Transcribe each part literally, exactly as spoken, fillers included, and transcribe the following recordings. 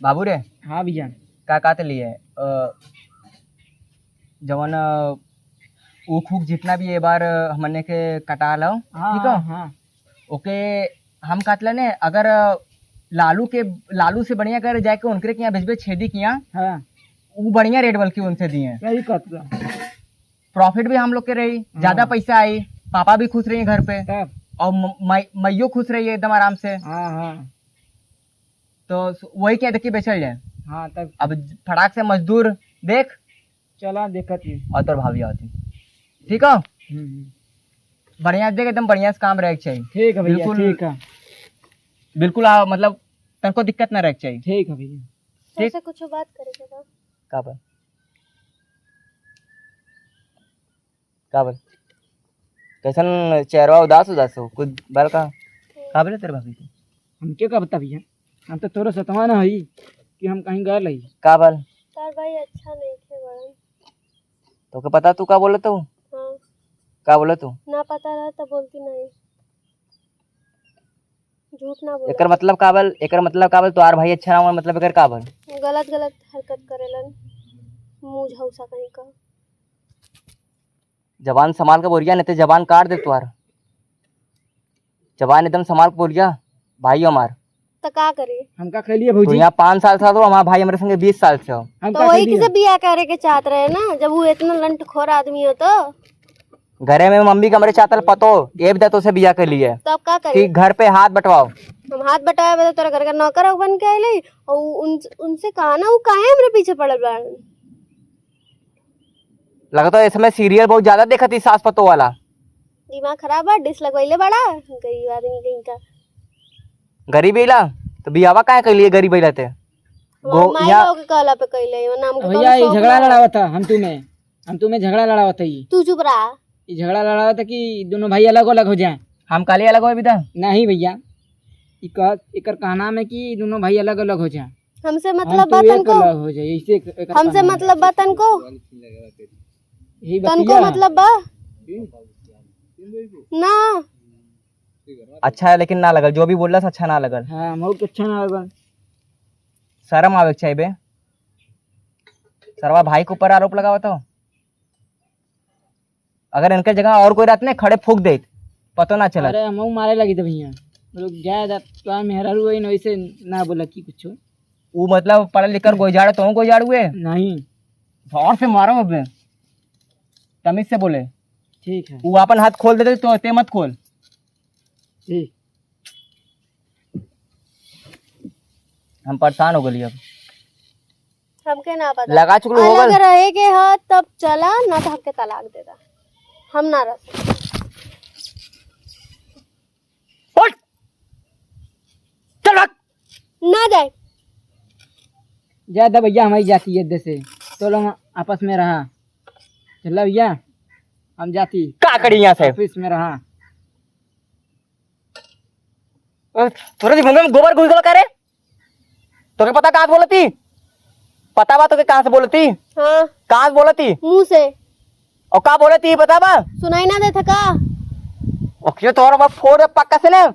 बाबू रे। हाँ भैया। का कहत लिए, अ, जवन, अ, ऊख ऊख जितना भी ए बार, अ, हमने के कटा लो, हाँ, ठीक है? हाँ, हाँ। ओके, हम कहत लेने, अगर, अ, लालू के, लालू से बढ़िया अगर जाके उनकरे के यहाँ भेजबे, छेदी के यहाँ, हाँ। उ बढ़िया रेट बल्कि उनसे दिए। सही कहत बा। Profit भी हम लोग के रही, हाँ। ज्यादा पैसा आई, पापा भी खुश रही घर पे, तब? और म-, माई-, माइयो खुश रही एकदम आराम से। हाँ, हाँ। तो स-, वही के देखी बेचल जाए। हाँ, तब? अब फटाक से मजदूर देख। चला, देखत ही। और तोर भाभी आवत ही। ठीक हो? हम्म, हम्म। बढ़िया देख, एकदम बढ़िया से काम रहे के चाहिए। ठीक है भैया, बिल्कुल, ठीक है। बिल्कुल, आ, मतलब, तनको दिक्कत ना रहे के चाहिए। ठीक है भैया। ठीक? ऐसे कुछ बात करे के बा? का बा? का बोल? कैसन चेहरवा उदास उदास हो? कुछ बाल का? का बोले तेरे भाभी को? हमके का बता भैया, हम तो तोरो सतवा ना हई कि हम कहीं गए रही। का बोल? तार भाई अच्छा नहीं थे बड़न। तोके पता तू का बोले तू? हाँ। का बोले तू? ना पता रहा तो बोलती नहीं। झूठ ना बोला। एकर मतलब का बल, एकर मतलब का बल, तोहार भाई अच्छा ना हो, मतलब एकर का बल? गलत गलत हरकत करेलन, मुंह झौसा कहीं का। जबान संभाल के बोलिया, नहीं तो जबान काट दे तोहार। जबान एकदम संभाल के बोलिया, भाई हमार। तो का करे? हम का कह लिए तू भौजी? यहाँ पाँच साल से हो, हमार भाई हमरे संगे बीस साल से हो। हम तो का वही कह लिए? किसे बियाह करे के चाहत रहे ना, जब वो इतना लंटखोर आदमी हो तो। घरे में मम्मी के हमरे चातल पतो, एब दे तो से बिया के लिए। तो अब का करी? कि घर पे हाथ बटवाओ। हम हाथ बटावे बदे तोरा घर का नौकर बन के आइले, और उन, उनसे कहा ना, वो काहे हमरे पीछे पड़ल बाड़न? लगता है इसमें सीरियल बहुत ज्यादा देखत ही सास पतो वाला। दिमाग खराब बा, डिश लगवैले बड़ा, गरीब आदमी कहीं का। गरीब इला, तो बियावा काहे के लिए गरीब इला ते? हमार गो-, माई यहाँ लोग के कहला पे कैले, वो नाम के भैया, कौनो ये शौक झगड़ा ना। लड़ावत है, हम तुम्हें हम तुम्हें झगड़ा लड़ावत है ये। तू चुप रहा। ये झगड़ा लड़ावत है कि दोनों भाई अलग अलग हो जाए। हम काले अलग होए बिदा? नहीं भैया, ये कह, एकर कहना में कि दोनों भाई अलग अलग हो जाए। हमसे हम मतलब तो बा एक तनको? अलग हो जाए, ऐसे एक, एक हमसे कहना है। मतलब बा तनको? यही तनको बतिया। मतलब बा? ना। अच्छा है, लेकिन ना लगल, जो भी बोलला से अच्छा ना लगल। हाँ, बहुत अच्छा ना लगल। शर्म आवे के चाहिए बे। सरवा भाई के ऊपर आरोप लगावत हो। अगर इनके जगह और कोई रहत ने, खड़े फूंक देत, पतो ना चलत। अरे, हमहू मारे लगी थे भैया। लोग जाए दा, तो मेहरारू वही न, वैसे ना बोला कि कुछ। वो मतलब पढ़ल लिखल गोइजाड़, तो गोइजाड़ हुए? नहीं। जोर से मारो अबे, तमीज से बोले। ठीक है। वो अपन हाथ खोल देते तो ते मत खोल। ठीक। हम परेशान हो गइली अब। हमके ना पता। लगा चुकल हो अलग गल। रहे के ह तब चला, ना तो हमके तलाक दे दा। हम ना रह सकते। उठ! चल भाग। ना जाए। जा दा भैया, हमारी जाती है दे से। तो लोग आपस में रहा। चला भैया, हम जाती। का करी यहाँ से? ऑफिस में रहा। अ, तोरे जी मुंह में गोबर घुस गलो का रे? तोके पता कहाँ से बोलती? पता बा तोके कहाँ से बोलती? हाँ। कहाँ से बोलती? मुंह से। और का बोलती, पता बा? सुनाई ना देता का? ओके, तोहर बा फोड़ पक्का से ना।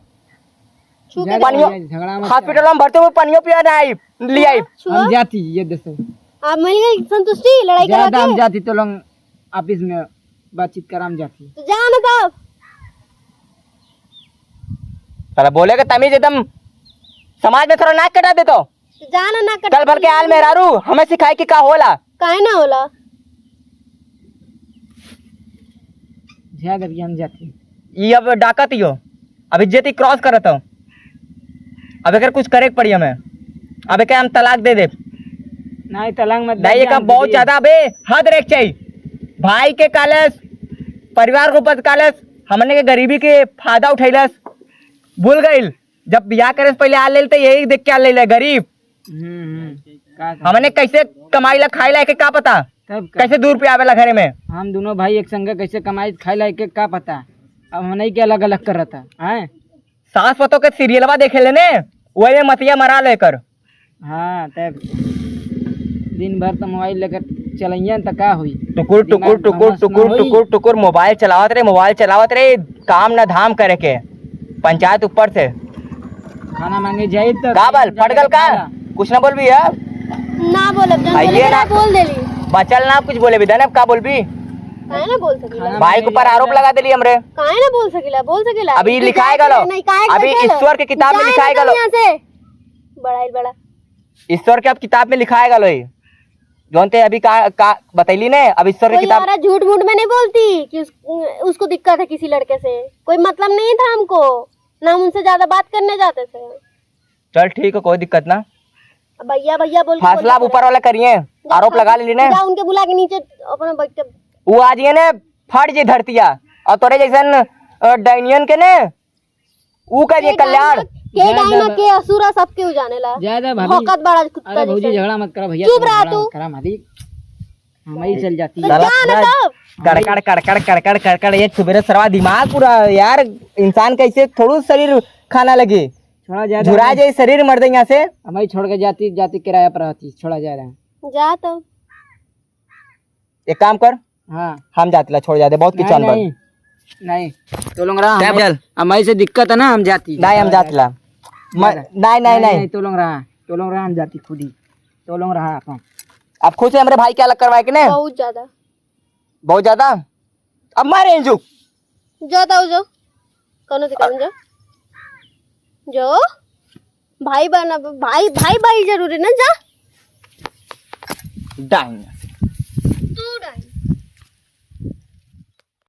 छू के जा, पानियो, जा, झगड़ा मत कर। हॉस्पिटल में भर्ती हुए, पानियो पिया ना आई, ले आई। छुआ? हम जाती, ये दे से। आप मिल गई संतुष्टि, लड़ाई करा ज्यादा हम के? जाती तो लोग ऑफिस में बातचीत कराम जाती। तो जा ना तब। साला बोले के तमीज एकदम, समाज में थोड़ा नाक कटा देतो। तो जा ना, नाक कटा कल भर के दे। आल मेहरारू हमें सिखाए कि का होला। काहे ना होला? जा दबिया हम जाती। ई अब डाकत ही हो, अब इज्जत ही क्रॉस करत हो। अब एकर कुछ करे के पड़ी हमें, अब एकर हम तलाक दे देब। नहीं, तलाक मत दे, नहीं, एकर जान बहुत दे। ज्यादा बे, हद रहे के चाहिए। भाई के कालस, परिवार के ऊपर कालस, हमने के गरीबी के फायदा उठैलस, भूल गइल। जब बियाह करे से पहले आ लेते, यही देख के आ ले ले, गरीब। हम्म, हम्म। का, का? हमने कैसे कमाई ला, खाई ला, के का पता? तब का? कैसे दू रुपया आवेला घरे में? हम दोनों भाई एक संगे कैसे कमाई खाई ला, के का पता? अब हमने के अलग अलग कर रहा था, हैं? सास पतोह के सीरियलवा देखे लेने, वही में मतिया मरा लेकर। हाँ, तब दिन भर तो मोबाइल लेकर चलइया त का होई? टुकुर, दिमाग टुकुर, टुकुर, भ्रष्ट ना टुकुर, होई? टुकुर, टुकुर, मोबाइल चलावत रे, मोबाइल चलावत रे, काम ना धाम करे के, पंचायत ऊपर से। खाना मांगे जाई त का बल, फट गल का? कुछ ना बोलबी यार। ना बोलब, जौन आइए बोले ना। ना, बोल देली। बचल ना कुछ बोले भी, अब का बोलबी? काहे ना बोल सकीला? भाई के ऊपर आरोप लगा देली हमरे। काहे ना बोल सकीला? बोल सकीला। अभी तू लिखाए जाए गलो। नहीं, काहे अभी करते हो? ईश्वर के किताब में जाए लिखाए ना गलो। यहाँ से। बड़ा ही बड़ा। ईश्वर के अब किताब में लिखाए गलो है। जौन ते अभी का, का बतैली ने, अब ईश्वर के कोई किताब यारा झूठ मूठ में नहीं बोलती कि उस, उसको दिक्कत है किसी लड़के से। कोई मतलब नहीं था हमको, ना हम उनसे ज्यादा बात करने जाते थे। चल ठीक है, कोई दिक्कत ना। अब भैया, भैया बोल के फैसला बोलते ऊपर वाला करिए, जा, आरोप लगा ले ने। जा, उनके बुला के नीचे अपना बैठ के। वो आ जाइए ने, फट जे धरतिया, और तोरे जैसन, अ, डायनियन के ने, ऊ करिए के कल्याण। डायना, के डायना, के असुरा, सबके उ जानेला। ज्यादा भाभी। भौंकत बड़ा कुत्ता अरे भौजी, जैसन। झगड़ा मत करा भैया, चुप तुम रहा झगड़ा तू। मत करा मालिक। हम ही चल जाती। तो साला जा ना पूरा तब। कड़कड़, कड़कड़, कड़कड़, कड़कड़, ये सुबेरे सरवा दिमाग पूरा यार, इंसान कैसे थोड़ू शरीर खाना लगे। छोड़ा जाए झुरा दे। जाए शरीर मर दे यहाँ से। हम ही छोड़ के जाती, जाती किराया पर रहती, छोड़ा जाए रहा। जा तब। एक काम कर, हाँ। हम जातिला छोड़ जाए दे, बहुत नहीं, किचन बन। नहीं, नहीं, तो लोग रहा, क्या हम, चल? हम ऐसे दिक्कत है ना, हम जाती। नहीं, हम जातिला। नहीं, नहीं, नहीं, नहीं। तो लोग रहा, तो लोग रहा, हम जाती खुद ही। तो लोग रहा अपन। अब खुद से हमरे भाई के अलग करवाए कि नहीं? बहुत ज्यादा। बहुत ज्यादा? अब मारे इंजू। जाता हो, जाओ। कौनो दिक्कत नहीं, जाओ। जो भाई बना, भाई, भाई, भाई जरूरी ना, जा। डाइन।